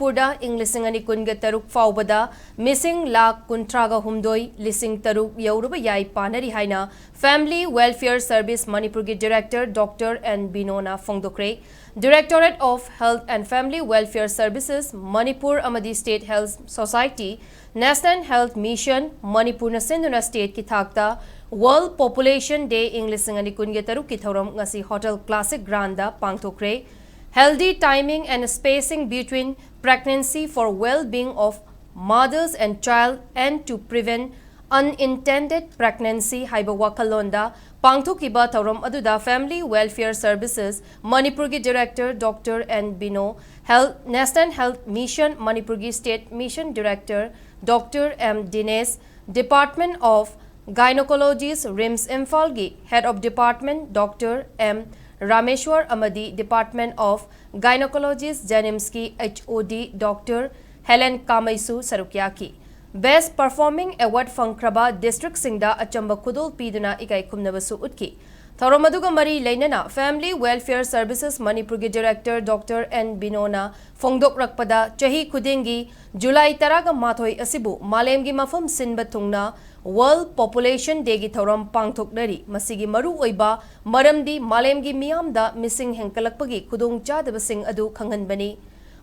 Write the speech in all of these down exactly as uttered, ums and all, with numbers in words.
ꯃꯅꯤꯄꯨꯔꯗ ꯏꯪ ꯂꯤꯁꯤꯡ ꯑꯅꯤ ꯀꯨꯟꯒ ꯇꯔꯨꯛ ꯐꯥꯎꯕꯗ ꯃꯤꯁꯤꯡ ꯂꯥꯈ ꯀꯨꯟꯊ꯭ꯔꯥꯒ ꯍꯨꯝꯗꯣꯏ ꯂꯤꯁꯤꯡ ꯇꯔꯨꯛ ꯌꯧꯔꯨꯕ ꯌꯥꯏ ꯄꯥꯅꯔꯤ ꯍꯥꯏꯅ Family Welfare Service ꯃꯅꯤꯄꯨꯔꯒꯤ ꯗꯤꯔꯦꯛꯇꯔ ꯗꯣꯛꯇꯔ ꯑꯦꯟ ꯕꯤꯅꯣꯅ ꯐꯣꯡꯗꯣꯛꯈ꯭ꯔꯦ꯫ Directorate of Health and Family Welfare Services Manipur ꯑꯃꯗꯤ State Health Society, National Health Mission ꯃꯅꯤꯄꯨꯔꯅ ꯁꯤꯟꯗꯨꯅ ꯁ꯭ꯇꯦꯠꯀꯤ ꯊꯥꯛꯇ World Population Day ꯏꯪ ꯂꯤꯁꯤꯡ ꯑꯅꯤ ꯀꯨꯟꯒ ꯇꯔꯨꯛꯀꯤ ꯊꯧꯔꯝ ꯉꯁꯤ ꯍꯣꯇꯦꯜ ꯀ꯭ꯂꯥꯁꯤꯛ ꯒ꯭ꯔꯥꯟꯗ ꯄꯥꯡꯊꯣꯛꯈ꯭ꯔꯦ꯫ Healthy timing and spacing between pregnancy for well-being of mothers and child and to prevent unintended pregnancy ꯍꯥꯏꯕ ꯋꯥꯈꯜꯂꯣꯟꯗ ꯄꯥꯡꯊꯣꯛꯈꯤꯕ ꯊꯧꯔꯝ ꯑꯗꯨꯗ Family Welfare Services ꯃꯅꯤꯄꯨꯔꯒꯤ director doctor N Bino, Health, National Health Mission ꯃꯅꯤꯄꯨꯔꯒꯤ state mission director doctor M Dinesh, Department of Gynaecologist, RIMS ꯏꯝꯐꯥꯜꯒꯤ Head of Department doctor M Rameshwar ꯑꯃꯗꯤ Department of Gynaecologist, ꯖꯦꯅꯤꯝꯁꯀꯤ ꯑꯦꯆꯑꯣꯗꯤ ꯗꯣꯛꯇꯔ ꯍꯦꯂꯦꯟ ꯀꯥꯃꯩꯁꯨ ꯁꯔꯨꯛ ꯌꯥꯈꯤ꯫ Best Performing Award ꯐꯪꯈ꯭ꯔꯕ ꯗꯤꯁꯇ꯭ꯔꯤꯛꯁꯤꯡꯗ ꯑꯆꯝꯕ ꯈꯨꯗꯣꯜ ꯄꯤꯗꯨꯅ ꯏꯀꯥꯏ ꯈꯨꯝꯅꯕꯁꯨ ꯎꯠꯈꯤ꯫ ꯊꯧꯔꯝ ꯑꯗꯨꯒ ꯃꯔꯤ ꯂꯩꯅꯅ Family Welfare Services ꯃꯅꯤꯄꯨꯔꯒꯤ ꯗꯤꯔꯦꯛꯇꯔ ꯗꯣꯛꯇꯔ ꯑꯦꯟ ꯕꯤꯅꯣꯅ ꯐꯣꯡꯗꯣꯛꯂꯛꯄꯗ, ꯆꯍꯤ ꯈꯨꯗꯤꯡꯒꯤ ꯖꯨꯂꯥꯏ ꯇꯔꯥꯒ ꯃꯥꯊꯣꯏ ꯑꯁꯤꯕꯨ ꯃꯥꯂꯦꯝꯒꯤ ꯃꯐꯝ ꯁꯤꯟꯕ ꯊꯨꯡꯅ World Population Dayꯒꯤ ꯊꯧꯔꯝ ꯄꯥꯡꯊꯣꯛꯅꯔꯤ꯫ ꯃꯁꯤꯒꯤ ꯃꯔꯨꯑꯣꯏꯕ ꯃꯔꯝꯗꯤ ꯃꯥꯂꯦꯝꯒꯤ ꯃꯤꯌꯥꯝꯗ ꯃꯤꯁꯤꯡ ꯍꯦꯟꯒꯠꯂꯛꯄꯒꯤ ꯈꯨꯗꯣꯡꯆꯥꯗꯕꯁꯤꯡ ꯑꯗꯨ ꯈꯪꯍꯟꯕꯅꯤ꯫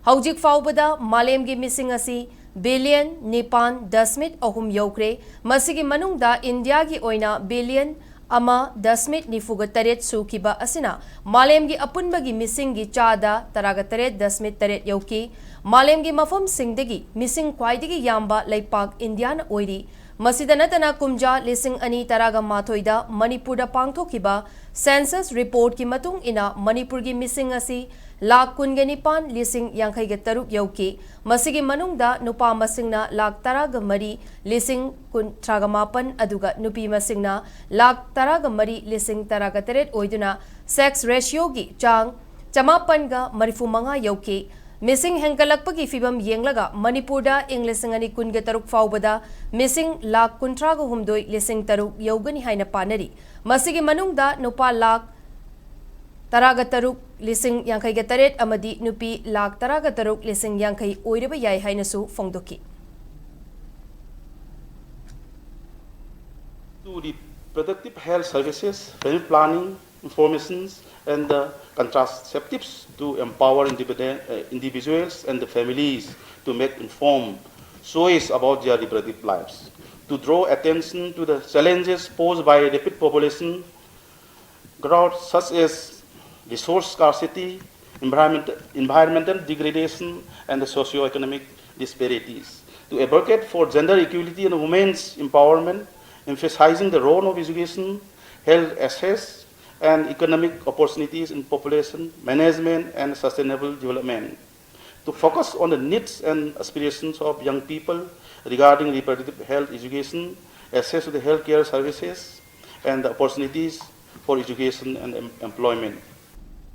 ꯍꯧꯖꯤꯛ ꯐꯥꯎꯕꯗ ꯃꯥꯂꯦꯝꯒꯤ ꯃꯤꯁꯤꯡ ꯑꯁꯤ ꯕꯤꯂꯤꯌꯟ ꯅꯤꯄꯥꯟ ꯗꯁꯃꯤꯛ ꯑꯍꯨꯝ ꯌꯧꯈ꯭ꯔꯦ꯫ ꯃꯁꯤꯒꯤ ꯃꯅꯨꯡꯗ ꯏꯟꯗꯤꯌꯥꯒꯤ ꯑꯣꯏꯅ ꯕꯤꯂꯤꯌꯟ ꯑꯃ ꯗꯁꯃꯤꯛ ꯅꯤꯐꯨꯒ ꯇꯔꯦꯠ ꯁꯨꯈꯤꯕ ꯑꯁꯤꯅ ꯃꯥꯂꯦꯝꯒꯤ ꯑꯄꯨꯟꯕꯒꯤ ꯃꯤꯁꯤꯡꯒꯤ ꯆꯥꯗ ꯇꯔꯥꯒ ꯇꯔꯦꯠ ꯗꯁꯃꯤꯛ ꯇꯔꯦꯠ ꯌꯧꯈꯤ꯫ ꯃꯥꯂꯦꯝꯒꯤ ꯃꯐꯝꯁꯤꯡꯗꯒꯤ ꯃꯤꯁꯤꯡ ꯈ꯭ꯋꯥꯏꯗꯒꯤ ꯌꯥꯝꯕ ꯂꯩꯄꯥꯛ ꯏꯟꯗꯤꯌꯥꯅ ꯑꯣꯏꯔꯤ꯫ ꯃꯁꯤꯗ ꯅꯠꯇꯅ ꯀꯨꯝꯖꯥ ꯂꯤꯁꯤꯡ ꯑꯅꯤ ꯇꯔꯥꯒ ꯃꯥꯊꯣꯏꯗ ꯃꯅꯤꯄꯨꯔꯗ ꯄꯥꯡꯊꯣꯛꯈꯤꯕ ꯁꯦꯟꯁꯁ ꯔꯤꯄꯣꯔꯠꯀꯤ ꯃꯇꯨꯡ ꯏꯟꯅ ꯃꯅꯤꯄꯨꯔꯒꯤ ꯃꯤꯁꯤꯡ ꯑꯁꯤ ꯂꯥꯈ ꯀꯨꯟꯒ ꯅꯤꯄꯥꯟ ꯂꯤꯁꯤꯡ ꯌꯥꯡꯈꯩꯒ ꯇꯔꯨꯛ ꯌꯧꯈꯤ꯫ ꯃꯁꯤꯒꯤ ꯃꯅꯨꯡꯗ ꯅꯨꯄꯥ ꯃꯁꯤꯡꯅ ꯂꯥꯈ ꯇꯔꯥꯒ ꯃꯔꯤ ꯂꯤꯁꯤꯡ ꯀꯨꯟꯊ꯭ꯔꯥꯒ ꯃꯥꯄꯟ, ꯑꯗꯨꯒ ꯅꯨꯄꯤ ꯃꯁꯤꯡꯅ ꯂꯥꯈ ꯇꯔꯥꯒ ꯃꯔꯤ ꯂꯤꯁꯤꯡ ꯇꯔꯥꯒ ꯇꯔꯦꯠ ꯑꯣꯏꯗꯨꯅ sex ratioꯒꯤ ꯆꯥꯡ ꯆꯃꯥꯄꯟꯒ ꯃꯔꯤꯐꯨ ꯃꯉꯥ ꯌꯧꯈꯤ꯫ ꯃꯤꯁꯤꯡ ꯍꯦꯟꯒꯠꯂꯛꯄꯒꯤ ꯐꯤꯚꯝ ꯌꯦꯡꯂꯒ ꯃꯅꯤꯄꯨꯔꯗ ꯏꯪ ꯂꯤꯁꯤꯡ ꯑꯅꯤ ꯀꯨꯟꯒ ꯇꯔꯨꯛ ꯐꯥꯎꯕꯗ ꯃꯤꯁꯤꯡ ꯂꯥꯈ ꯀꯨꯟꯊ꯭ꯔꯥꯒ ꯍꯨꯝꯗꯣꯏ ꯂꯤꯁꯤꯡ ꯇꯔꯨꯛ ꯌꯧꯒꯅꯤ ꯍꯥꯏꯅ ꯄꯥꯅꯔꯤ꯫ ꯃꯁꯤꯒꯤ ꯃꯅꯨꯡꯗ ꯅꯨꯄꯥ ꯂꯥꯈ ꯇꯔꯥꯒ ꯇꯔꯨꯛ ꯂꯤꯁꯤꯡ ꯌꯥꯡꯈꯩꯒ ꯇꯔꯦꯠ ꯑꯃꯗꯤ ꯅꯨꯄꯤ ꯂꯥꯈ ꯇꯔꯥꯒ ꯇꯔꯨꯛ ꯂꯤꯁꯤꯡ ꯌꯥꯡꯈꯩ ꯑꯣꯏꯔꯕ ꯌꯥꯏ ꯍꯥꯏꯅꯁꯨ ꯐꯣꯡꯗꯣꯛꯈꯤ꯫ To reproductive health services, family planning, informations, and the contraceptives to empower individu- uh, individuals and the families to make informed choice about their reproductive lives. To draw attention to the challenges posed by rapid population growth, such as resource scarcity, environment, environmental degradation, and the socio-economic disparities. To advocate for gender equality and women's empowerment, emphasizing the role of education, health access, and economic opportunities in population management and sustainable development. To focus on the needs and aspirations of young people regarding reproductive health education, access to the healthcare services, and the opportunities for education and em- employment.